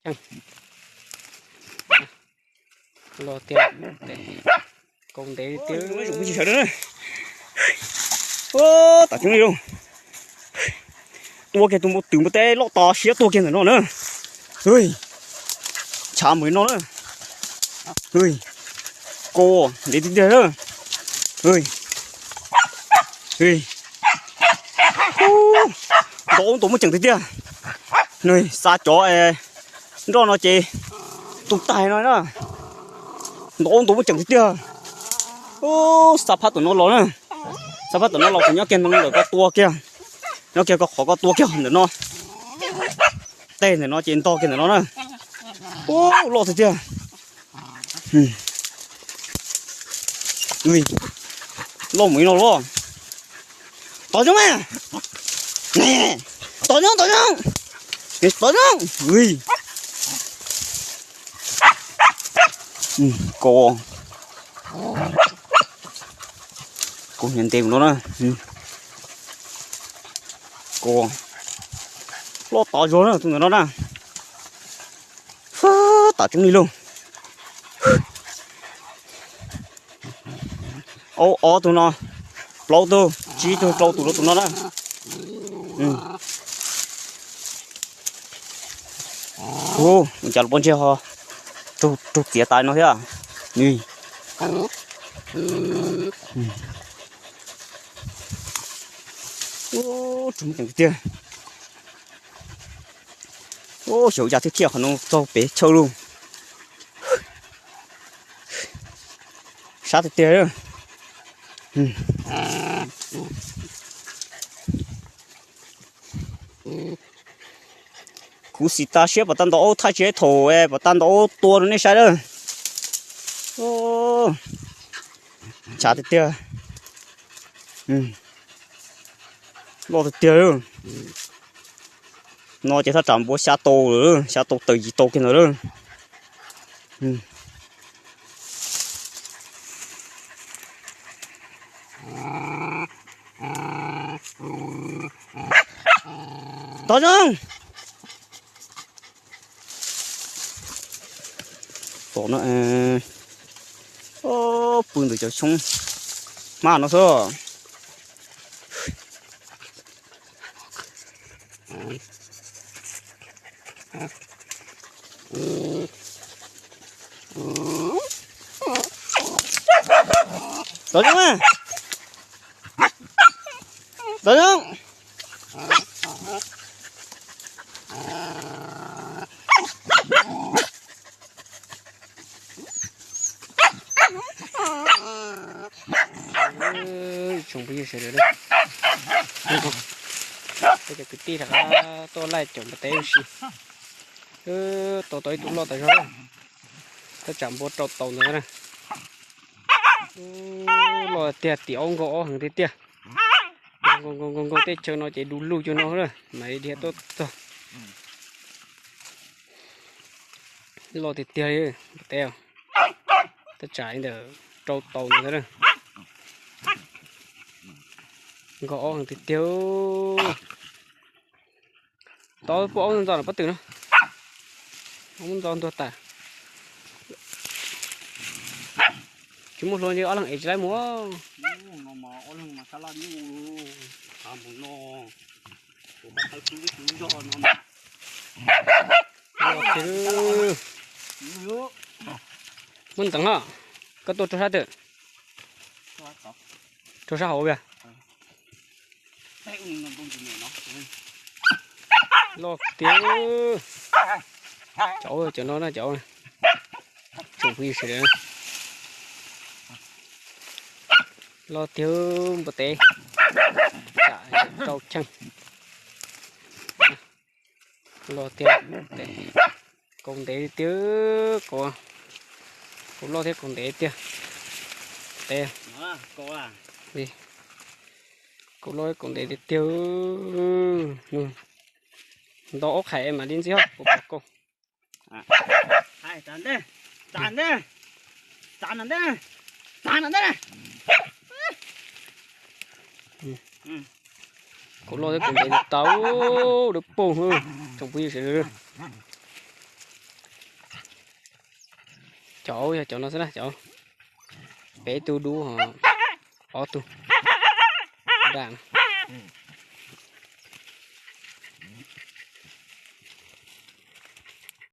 Los tiag, kaus ntev tiag. Tam tseeb li lauj, tua kiag tus npua twm npua teb loj to siab tuag kiag ntawm no na. Chav mus li no na. Kaus ntev tiag tiag. Ntau ntau muaj ceem tiag tiag. Xa cov nroj no ces tu tais no na. Ntau ntau muaj ceem tiag tiag. Xa phab tom no los na. Xa phab tom no los kuv nyob kiag ntawm ko tua kiag. Nyob kiag ko qhov ko tua kiag ntawm no. Tej ntawm no ces ntog kiag ntawm no na. Ub, loj tiag tiag. Loj mus li no los. Tos zoo, tos zoo, tos zoo, tos zoo. Kaus, kaus ntev no na. Kaus loj tod zog na tus ntawm no na. Tam tseeb li lauj. Ob tug no, plaub tug, tsib tug, rau tus rau tus no na. Ua cas lub pob ntseg ho raug txiav tas no thiab. Tiag. Xyov ya thiab thiaj qhov no txog pem chaw lauj. Sab tiag tiag. Kuv xis tas siab pom tag nrho ub, thaij tsis thaum pom tag nrho ub tua rau nej saib lawm. Tshav tiag tiag. Loj tiag tiag. No ces thaj tsam npua xya tau lawm, xya tau tawm yim tau kiag ntawd lawm. Tos zoo. Tom no, pw ntawm cov xyoob hmab no xwb. Tos zoo, tos zoo. Tsoom phooj ywg sawv daws, peb cov kwv tij rov qab tuaj laij caum npua teb ua si. Tau tau ib tug loj tas zog, thaj tsam npua rau taus ntawd na. Loj tiag, tim aub nkaug aub heev tiag tiag. Nkaug nkaug nkaug tej chaw no ces du lug cuag no na, mas dhia tuaj txog. Loj tiag tiag li, npua teb, thaj tsam li ntawm rau taus ntawd na. Nkaug aub heev tiag tiag. Tau pub aub ntxo no pob tw no. Aub ntxo ntuag tas. Tsis muaj hlua li, ob leeg ev tsis laib mus. Muab ntxeev no, koj tuaj rau sab twg? Rau sab hauv. Loj tiag. Cov, cov no na cov. Tsoom phooj ywg sawv daws, loj tiag npua teb, tsam rau cheej. Loj tiag, kaus ntev tiag, kaus loj thiab kaus ntev tiag. Kaus loj thiab kaus ntev tiag tiag. Nto ob qhais mam li ntxib hos kuv pom kaus. Kaus loj thiab kaus ntev tau dawb paug, tsoom phooj ywg sawv daws. Cov yog cov no xwb na, cov peb tug dub, ob tug daj.